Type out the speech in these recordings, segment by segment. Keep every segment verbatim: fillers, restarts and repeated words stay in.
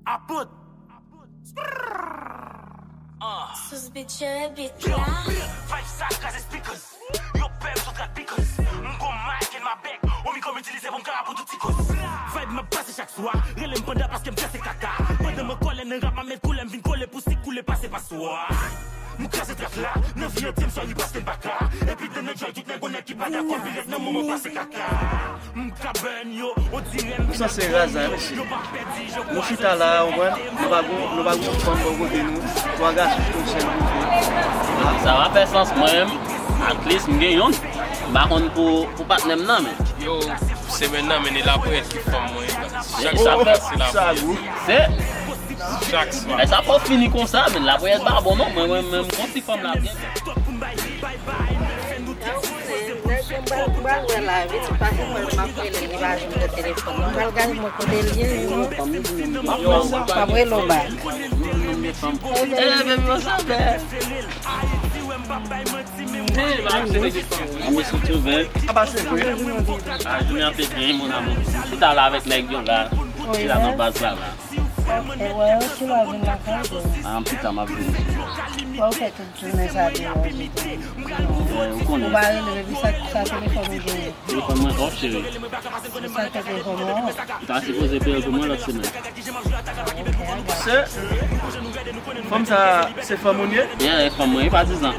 Apot. Sous bitch, yo, e bit la. Vibe sa kraze speakers. Yo pè m sou track pickers. M gon mic in my back. On mi konm itilize pou m ka rap pou tout ti kòs. Vibe m ap pase chak swa. Rele m panda paske m kase kaka. Pandan m an kòlè nan rap, m a met koulè, m vin kole pou si koule pase paswa. M kraze track la, nan vi antye m sòri paske m pa ka. Epi dan nan djòl tout nèg on nèg ki pa dakò, pirèt nan moman pase kaka. M ka bèn yo, on dirè m vin ak yo pa pèdi, je crois. Nou chita la, ou konprann? Nou pa gon, nou pa gon fanm bò kote nou. Twa gason sou yon sèl kote. Sa va fè sans mwen menm. At least m gen youn. M pa konn pou, pou patnè m nan, men. Yo, se men nan, men e lapriyè ki fanm mwen. Chak swa se lapriyè. Se Chak swa. E sa fò fini konsa, men lapriyè pa bon non. Mwen, mwen, mwen, m konn ti fanm la byen. Nèg mwen pral, pral wè la, wi, ti pa gen mwen, m ap rele, li pa janm pran telefòn. Mwen pral gade mwen kote l ye, wi. M ap rele w back. Eh, baby, what's up, man? Hey, man, I'm sitting. I'm sitting too, man. Ah, je viens de gagner, mon amour. Tout à l'heure avec nèg yo la. Ki la nan baz la, la. Ok, wè, ki lè w vin lakay ou? Ah, pita, m ap vini. Wè, ou fè tout jounen sa deyò, ou pa rele, epi sa, sa telefòn ou genyen? Telefòn mwen off, cheri. Sa fè telefòn mwen off? Ou ta sipoze peye l pou mwen lòt semèn. Se fanm sa, se fanm ou ye? Yeah, e fanm mwen, e patizan.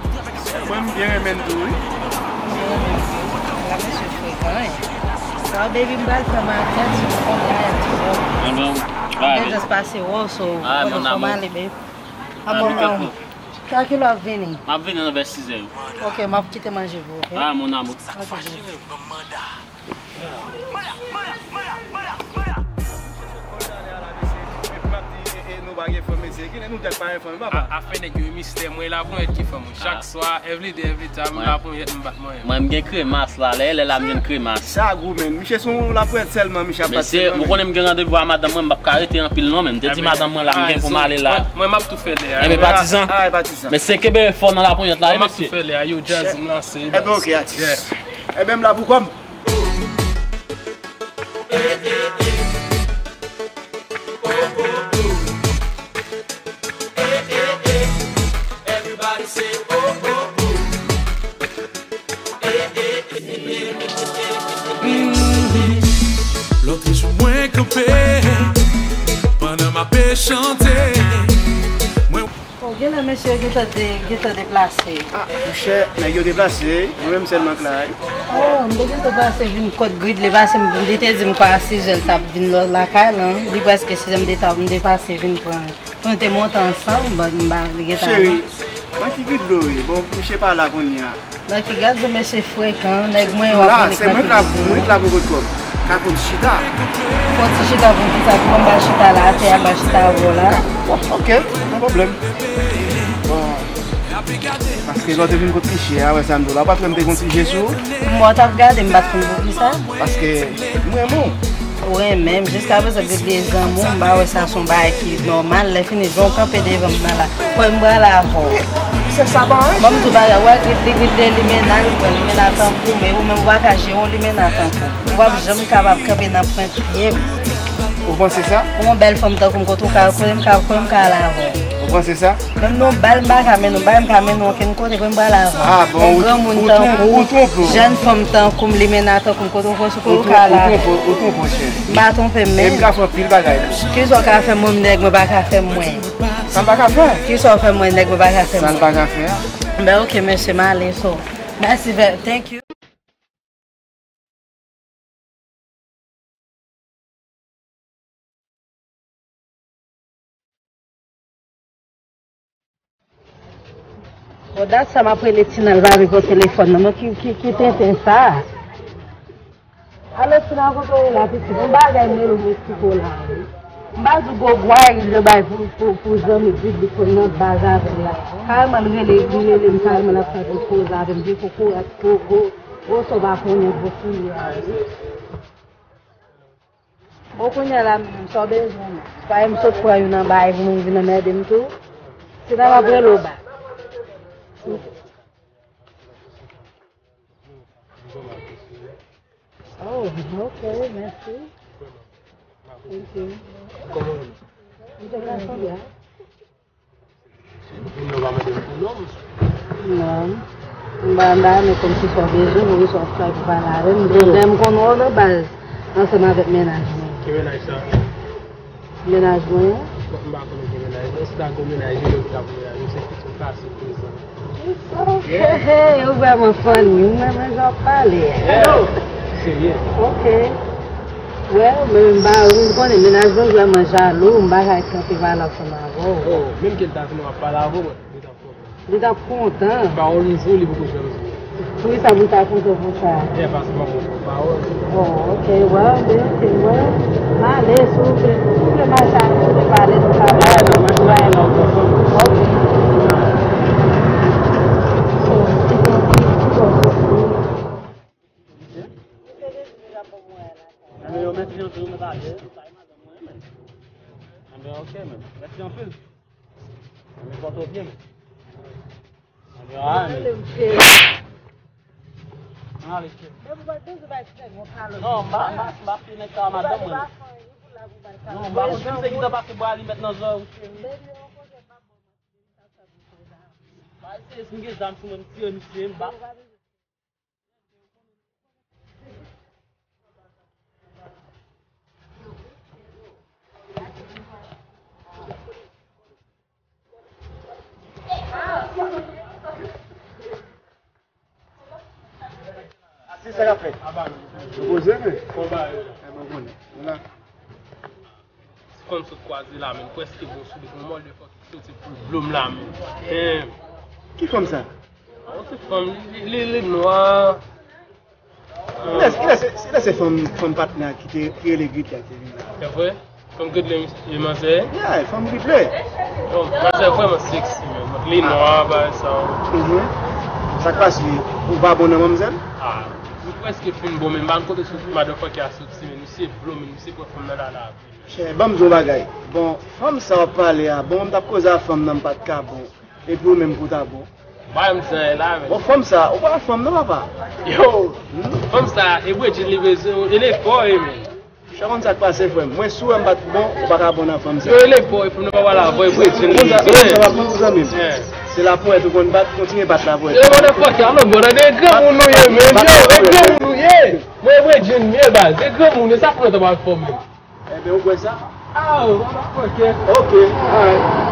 Mwen, m byen renmen l tou, wi. La, mesye frekan, hein. Sa, baby, m pral fè maryaj, sou fòm la, ti bò. Ah, non. Ah, men just pase wè w, so, ah, fò m ale, babe. Ah, bon, um, sa ki lè w ap vini? M ap vini nan vè sizè. Ok, m ap kite manje pou ou, ok? Ah, mon amour. Ok, babe. Nou pa gen fanm, mesye. Kilè nou tèt pa gen fanm, papa? A, afè nèg yo, mistè, mwen la pou mèt ki fanm. Chak swa, every day, every time, m la pou mèt m bat mwen. Mwen, m gen kremas la. Lè, lè la, m jwenn kremas. Sa gou, men. Misye se yon laponyèt sèlman, misye ap bat sèlman, men. Mesye, ou konnen m gen randevou a madanm mwen, m p ap ka rete anpil non, men. M te di madanm mwen la, m gen pou m ale la. Mwen, m ap tou fè lè a. Enben, patizan. Mesye, kenbe fò nan laponyèt la, wi, mesye. Mwen, m ap tou fè lè a, yo, jazz, m lanse, wi. Enben, ok, atis. Enben, m la pou kò m. Lòt jou mwen kanpe pandan m ape chante. Mwen Oh, genlè mesye yo gentan de-, gentan deplase. Ah, monchè, nèg yo deplase, mwen menm sèl m k la, wi. Oh, m te gentan pase vin kot Gridley, pase m, li te di m kwa sizè l t ap vin lò lakay la. Li prèske sizè, m te ta, m te pase vin pran. Pou nou te monte ansanm, but m pa, li gentan. Cheri, nan ki Gridley w ye? Bon, misye pa la kounye a. Nan ki gad zo mesye frekan, nèg mwen yo ap vin. La, se mwen k la, mwen k la pou kot kòb. Ka fon ti chita. Fon ti chita pou kisa? Pou mwen ba chita la, atè a, ba chita avè w la. Ok, pa pwoblèm. Bon, paske lè w te vin kot Michè a, wè sa m di w la, ou pa t wè m te gon ti je sou ou? M wè w t ap gade m, m pa t konn poukisa. Paske m renmen w. Ou renmen m, jiskaprezan, Gridley zanmi w, m pa wè sa se yon bagay ki nòmal. Lè fini, jan w kanpe devan m nan la, kwè m pral avè w. Se sa bagay. Ban m di w bagay, wè Gridley, Gridley limena, li pran limena tankou m, e ou menm ou pa ka jere yon limena tankou m. Ou p ap janm kapab kanpe nan pwent pye m. Ou panse sa? Pou yon bèl fanm tankou m, kote w ka, kote m ka, kote m ka al avè w? Ou panse sa? Menm non bal m pa ka mennen w, bal m ka mennen w okenn kote, pou m pral avè w. Ah, bon, yon granmoun tankou w, jèn fanm tankou m, limena tankou m, kote w panse, kote w ka al avè w? Ou twonpe w, cheri. M pa twonpe m menm. E m ka fè anpil bagay tou. Kisa w ka fè mwen, nèg mwen pa ka fè mwen? Sa l pa ka fè? Kisa w fè mwen, nèg mwen pa ka fè mwen? Sa l pa ka fè a? Ben, ok, mesye, m ale, so. Mèsi, thank you. Bon, dat sa m ap rele Tina, l pa reponn telefòn nan. Non, ki, ki, ki tenten sa? Alo, Tina, kote w ye la, pitit? Yon bagay m rele w pou eksplike w la, wi. M pa di w gwo gway li bay pou, pou, pou zanmi Gridley nan baz avè l la. Kareman, l rele, li rele m, kareman, l ap fè koze avè m, di pou kouraj, pou gwo, gwo sa w pa konnen, gwo koulye a, wi. Bon, kounye a la menm, sa w bezwen menm? Paske m sot pran youn anba e pou moun vin anmède m tou. Se nan m ap rele w bak. Oh, ok, mèsi. Thank you. M te ka sanble a. Moun yo pa mande m pou non m. Non. M pa, m pa renmen kòmsi sa w bezwen, ou sa w fè pou pale avè m. Lè m konn wè w nan baz, ansanm avèk mennaj mwen. Ki mennaj sa? Mennaj mwen an. M pa konnen ki mennaj mwen. Si ta gon mennaj, li menm ki ta pou mennaj mwen, se pitit m pase prezan. It's okay. Ou vrèman funny. M renmen jan w ap pale. Yeah. Serye. Ok. Well, men m pa, ou konnen mennaj mwen vrèman jalou, m pa ka kanpe pale ansanm avè w. Oh, menm ke l ta di mwen ap pale avè w, mwen, li t ap kontan. Li t ap kontan. Pawòl m di w, li poko janm di. Poukisa pou l ta kontan pou sa? Yeah, paske m ap ofri w pawòl. Oh, ok, well, ben, ok, well. M ale, si w vle, si w vle mache avè m, si w vle pale, nou ka pale. Ah, non, mache la, non, non, non. Ok. So, ki bon, ki bon, ki bon. Anben, yo mèsi anpil, mwen pa ale, sa e madanm mwen, men. Anben, ok, men. Mèsi anpil. Anben, pòte w byen, men. Anben, a, men. Anben, ale, cheri. Men ou pa bezwen bay tèt mwen kalòt. Non, m pa, m pa, m pa fè nèg sa a madanm mwen. Non, m pa konn si se ki tan pase bwa alimèt nan zòrèy ou, cheri. Bay se si m gen zam sou mwen, m tire misye, m pa. Atis, sa k ap fèt? Ou poze, men? Konba yo. E bon, konnen. Ou la. Ti fanm sot kwaze la, men prèske bon sou li, yon mòl de fò ki soti pou blom la, men. Damn. Ki fanm sa? Yon ti fanm, li, li, li nwa. Kilès, kilès, kilès se fanm, fanm patnè ki te, ki rele Grid la ki te vin la? Se vre? Fanm Grid la, e manzè? Yeah, fanm Grid la. Bon, manzè vrèman sexy, men. Li nwa, bagay sa. Mhm. Sa k pase, ou pa bon nan manmzèl? Ah, li prèske fin bon, men m pa konn kote sou motherfucker a soti, men misye blom, men misye pran fanm nan la la. Chè, ban m di w yon bagay. Bon, fanm sa w ap pale a, bon, m t ap koze a fanm nan, m pa t ka bon. Epi ou menm pou w ta bon. Ba m di anyen la, men. Bon, fanm sa, ou pa fanm non, papa. Yo, fanm sa, e bredjin li bezwen, e l e fò, e men. Chè, konn sa k pase, frè m. Mwen, si w wè m pa t bon, ou pa ka bon nan fanm sa. Yo, e l e fò, e fanm nan pa pale avè w, e bredjin li bezwen. Konn sa, konn sa w ap di, zanmi m. Se laponyèt ou konn bat, kontinye bat laponyèt. Yo, motherfucker, I love you, tande, e granmoun nou ye, men. Yo, e granmoun nou ye. Mwen, e bredjin m ye, baz. E granmoun, e sa fè lontan m ap fò, men. Enben, ou kwè sa? Ah, motherfucker. Ok, alright.